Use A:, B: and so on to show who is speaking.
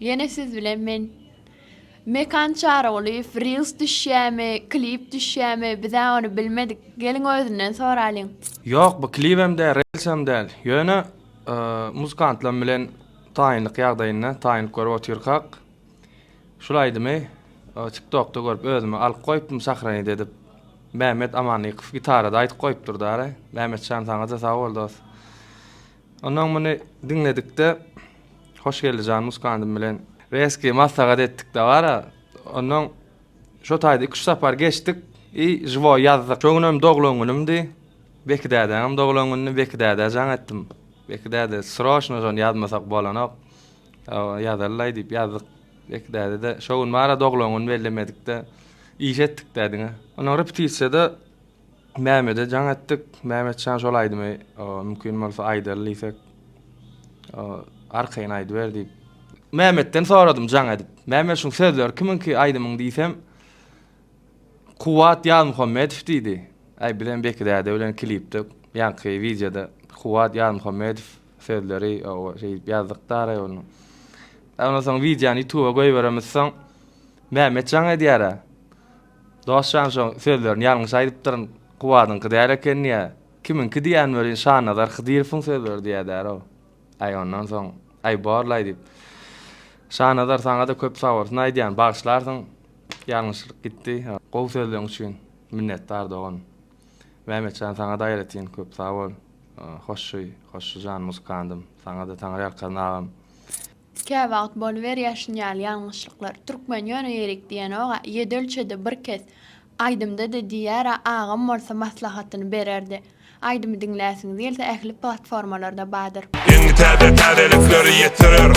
A: Ýene siz bilen men. Mekan Çarygulyýew reels düşýämi, klip düşýämi, bizä ony bilmedik. Geliň özünden soralyň.
B: Ýok bu klibem däl, reelsem däl. Ýöne muzykantlam bilen taýynlyk ýagdaýynda taýynlyk görüp otyrkak şul aýdymy TikTokda görüp özüme alyp goýupdym sahranit edip. Mämmet Amanlykow gitarada aýdyp goýupdyr dara. Mämmetjan saňada sag bol dos. Onnoň muny diňledikde Hoşgeldijan muzykantym bilen reski maslahat etdikde bara onnoň şo taýda iki üç sapar geçdik i žiwoý ýazdyk. Şo günem doglan günümdi. Beki dädäňem doglan günündi. Beki dädä jaň etdim. Beki däde sroçno şony ýazmasak bolanok. Ýazalylaý diýip ýazdyk. Beki däde-de şo gün bara doglan gün bellemedikde iş etdik-dä diňe. Onnoň repetisiýada Mehmede jaň etdik. Mehmetjan şol aýdymy mümkin bolsa aýdaly diýsek, arkaýyn aýdyber diýip. Mehmetden soradym jaň edip. Mehmet şuň sözleri kimiňki aýdymyň diýsem, Kuwwat Ýazmuhammedow diýdi. Äý bizem Beki däde bilen klipde ýaňky wideoda Kuwwat Ýazmuhammedow sözleri şeýdip ýazdyk daraý ony. Ondan soň wideony ýutuba goýberemizsoň Mehmet jaň edýär-ä. Dostjan şoň sözlerini ýalňyş aýdypdyryn Kuwadyňky däl eken diýä. Kimiňki diýän welin Şanazar Hydyrowyň sözleri diýädärow. Aý ondan soň aý borlaý diýip. Şanazar saňada köp sagbolsun aýdýan bagyşlarsyň ýalňyşlyk gitdi. Gowy sözleň üçin minnetdar dogan. Mämmetjan saňada aýratyn köp sag bol. Hoşşy Hoşşyjan muzykandym saňada Taňryýalkasyn agam.
A: Käwagt boluberýär şunýaly ýalňyşlyklar. Türkmen ýöne ýerik diýenoga, ýedi ölçede bir kes. Aýdymda-da diýýär-ä agam bolsa maslahatyny bererdi. Aýdymy diňläsiňiz gelse ähli platformalarda bardyr.
C: Iň täze täzelikleri ýetirer.